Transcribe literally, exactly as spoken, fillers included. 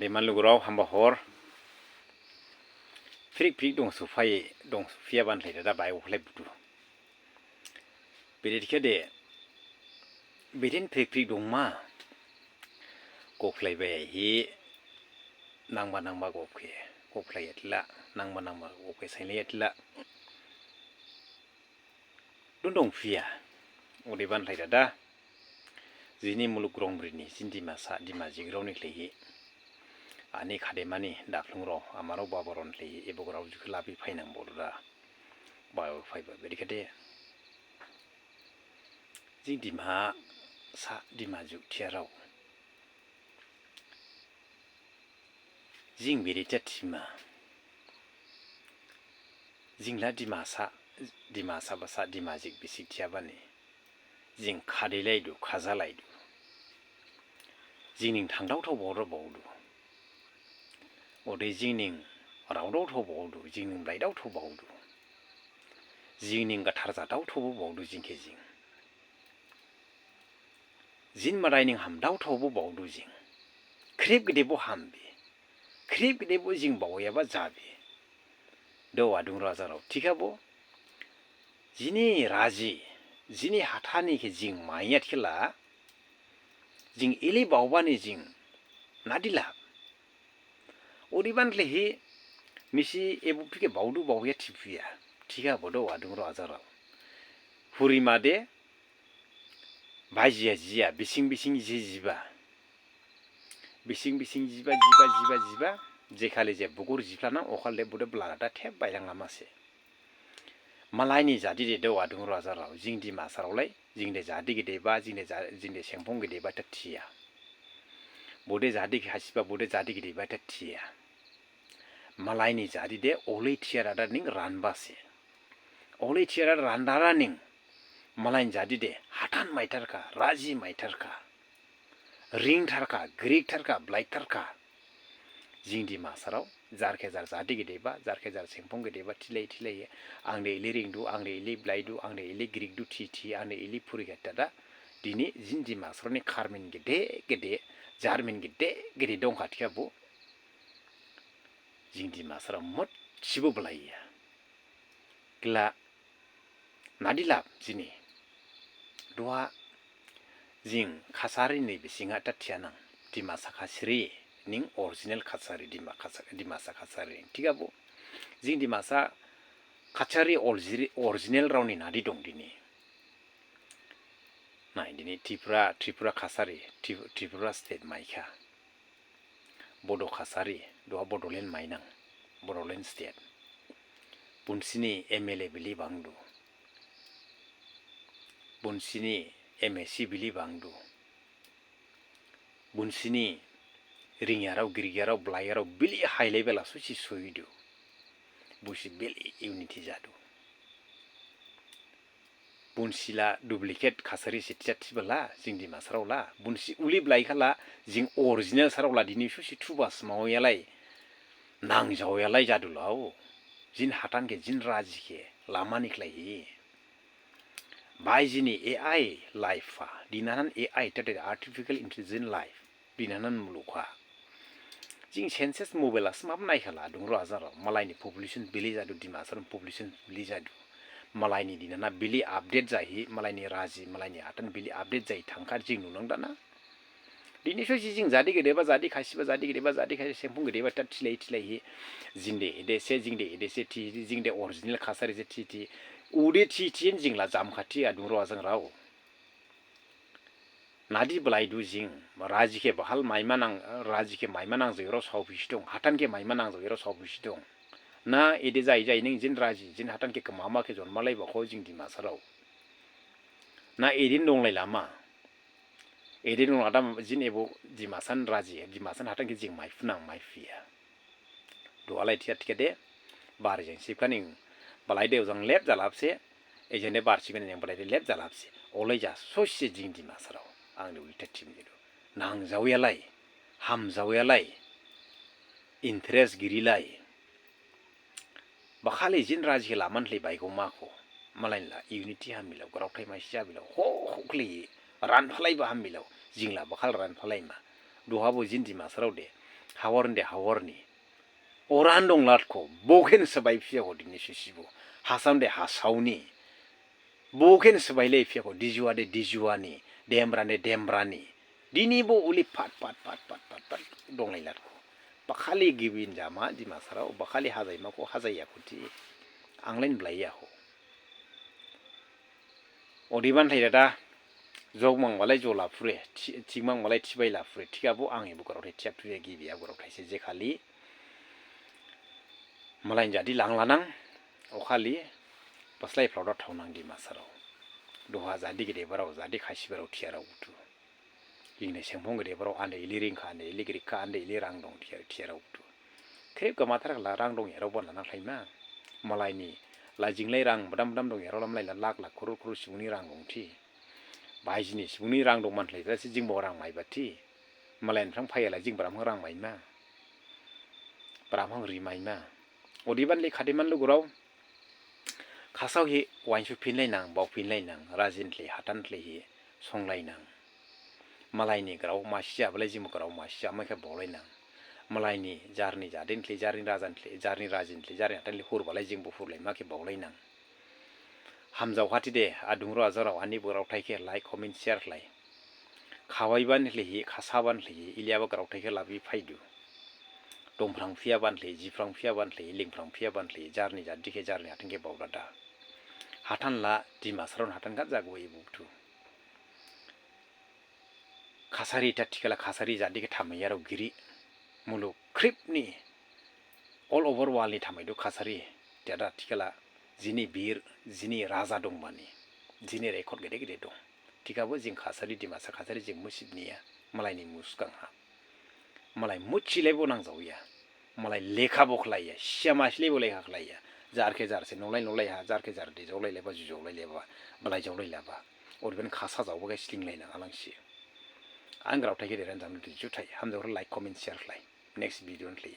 Deman lugurao hamba hor. Phirik phirik dong suphai, dong suphiya ban khlai dada bai ukhlai budu. Bede thikhade, beden phirik phirik dongma. Gokhlai bai hi, nangba nangba gokhe, gokhlai yatla, nangba nangba gokhe sainlai yatla. Dundong phiya, odeban khlai dada, jini muluk grongbrini, jin Dimasa, Dimajikraoni khlaihi, ani khademani, daphlungrao, amarao babarao khlaihi, ebo grao jukhe labi phainang bodu da, ba phaiba, bede khade, jin Dimasa, Dimajuk thiyarao. Jing bede thima. Jing la Dimasa, Dimasa basa Dimajik bisik thiyabani. Jing khadelaidu, khajalaidu. Jing ning thangdaothao baodu baodu. Ode jing ning raodaothao baodu, jing ning blaidaothao baodu. Jing ning gathar jadaothao baodu jing khe jing. Jin madai ning hamdaothao bo baodu jing. Khrip gedebo hambi. Khrip gedebo jing baoyaba jabi. Do adung rajarao thikhabo. Jini raji, jini hathani khe jing maiya thikhela. Jing ili baobani jing. Nadilab. Odeban khlaihi misi ebo phikhe baodu baoya thiphuya. Thikhabo do adung rajarao. Hurima de bajiya jiya, bising bising ji jiba. Bising bising jiba, jiba, jiba, jiba. Jekhali je bugur jiphlana, okhali de bude blarada thep bailanglamase. Malaini jadi de do adung rajarao, jing Dimasaraolai, jing de jadi gedeba, jing de ja-, jing de sengphong gedeba ta thiya. Bode jadi khasiba, bode jadi gedeba ta thiya. Malaini jadi de olei thiyarada ning ranbase. Olei thiyarada randara ning. Malaini jadi de hathan maitharkha, raji maitharkha. Ringtharkha, griktharkha, blaitharkha. Jing Dimasarao, jar khe jar jadi gedeba, jar khe jar sengphong gedeba, thilai thilai. Ang de ili ringdu, ang de ili blaidu, ang de ili grikdu, thi thi, ang de ili phurikha thada. Dini jin Dimasaraoni kharmin gede gede, jarmin gede gede dongkha thikhabo. Jing Dimasarao mothibo blaiya. Khela nadilab jini. Duha jing Kachari ni bisingha ta thiyanang. Dimasa Kachari ning original Kachari, Dima Kacha-, Dimasa Kachari ning. Thikhabo jing Dimasa Kachari orgi-, original raoni nadi dong dini. Nai dini Tripura, Tripura Kachari, Tri-, Tripura state maikha. Bodo Kachari, duha Bodoland mainang, Bodoland state. Bunsini M L A bili bangdu. Bunsini M A C bili bangdu. Bunsini ringyarao, grikyarao, blaiyarao bili hailai bela susi suidu. Busi bili unity jadu. Bunsi la duplicate Kachari se thiya thibala, jing Dimasarao la. Bunsi uli blaikhala, jing original sarao la, dini susi thuba smaoyalai, nangjaoyalai jadulao. Jin hathan khe, jin raji khe, lamani khlaihi. Bai jini A I life ha, dinanan A I, thade artificial intelligence life. Binanan mulukha. Jing census mobile ha smap naikhala dong rajarao. Malaini population bili jadu, Dimasarao population bili jadu. Malaini dinana bili update jahi, malaini raji, malaini hathan bili update jahi thangkha jing nunang dana. Dini sosi jing jadi gedeba, jadi khasiba, jadi gedeba, jadi khasi sengphong gedeba, ta thilai thilai hi. Jing de edese, jing de edese thi, jing de original Kachari se thi thi. Ude thi thi jing la jamkha thi adung rajarao. Nadi blaidu jing, raji khe bahal maima nang, raji khe maima nangjaoyarao saophisi dong, hathan khe maima nangjaoyarao saophisi dong. Na ede jai jai ning jin raji, jin hathan khe kmama khe jonmalaiba kho jing Dimasarao. Na ede donglai lama. Ede dong adam jin ebo Dimasan raji, Dimasan hathan khe jing maiphu nang maiphuya. Duhalai thiya thikhade, bar jang sipkha ning, balai de ojang lep jalapse, ejang de bar sipkha ning balai de lep jalapse. Olai ja, sosi jing Dimasarao, ang de ulta thim jidu. Nangjaoyalai, hamjaoyalai, interest girilai. Bakhali jin raji khe laman khlai baigoma kho. Malain la unity hamilao, graothai maisi jabilao, ho, ho khlai, ranphalaiba hamilao, jing la bakhal ranphalaima. Duhabo jin Dimasarao de, Hawar de Hawarni. Oran dong lat kho, bokhen sabai phiya kho dini sisibo. Hasam de Hasauni. Bokhen sabai lai phiya kho, Dijuwa de Dijuwani, Dembra de Dembrani. Dini bo uli pat, pat, pat, pat, pat, pat dong lai lat kho. Bakhali gibin jama Dimasarao, bakhali hajaima kho, hajaiya kho thi. Ang lain blaiya kho. Odiban thai dada, jok mang balai jola phure, thi-, thik mang balai thibai la phure, thikhabo ang ebo graothai thiyap thuya gibi a graothai se je khali. Malai jadi lang lanang, o khali, paslai phlao da thaonang Dimasarao. Duha jadi gede barao, jadi khasi barao thiyarao buthu. Ingne sengphong gede barao ande ili ringkha, ande ili girikha, ande ili rang dong thiya-, thiyarao buthu. Khrip gamathar khala rang dongyarao bon lana khlaima. Malaini lajing lai rang badam badam dongyarao lam lai la lak lak khurur khurur subungni rang dong thi. Baijini subungni rang dong man khlai jasi jingbo rang maiba thi. Malaini phrang phaiya lajing bram rang maima. Bram hang ri maima. Odiban le khadiman lugurao. Khasao hi wainsu phinlai nang, bau phinlai nang, rajin khlai, hatan khlai hi songlai nang. Malaini grao masi jabalai jingbo grao masi jama khe baolai nang. Malaini jarni jadin khlai, jarni rajan khlai, jarni rajin khlai, jarni hatan khlai hurbalai jingbo hurlaima khe baolai nang. Hamjao kha thi de, adungrao ajangrao ani bo graothai khe like, comment, share khlai. Khawaiban khlai hi, khasaban khlai hi, iliyaba graothai khe labi phaidu. Dongphrang phiyaban khlai, jiphrang phiyaban khlai, lingphrang phiyaban khlai, jarni jadi khe jarni hatan khe baodada. Hatan la Dimasarao hatan kha jago ebo buthu. Khasari ta thikhala Khasari jadi khe thamaiyarao giri. Muluk khrip ni all over world ni thamaidu Khasari. Dada thikhala jini bir, jini raja dong mani. Jini record gede gede dong. Thikhabo jing Khasari Dimasa Khasari jing musit niya. Malaini muskang ha. Malai musi laibo nangjaoya. Malai lekha bo khlaiya, siyama silaibo lekha khlaiya. Jar khe jar se nolai nolai ha, jar khe jar de jaolai leba, ju jaolai leba, balai jaolai leba. Odiban khasa jaobo khe slinglai nang alangsi. Ang graothai khe deran jam di juthai, hamjaokhra like, comment, share khlai. Next video khlai.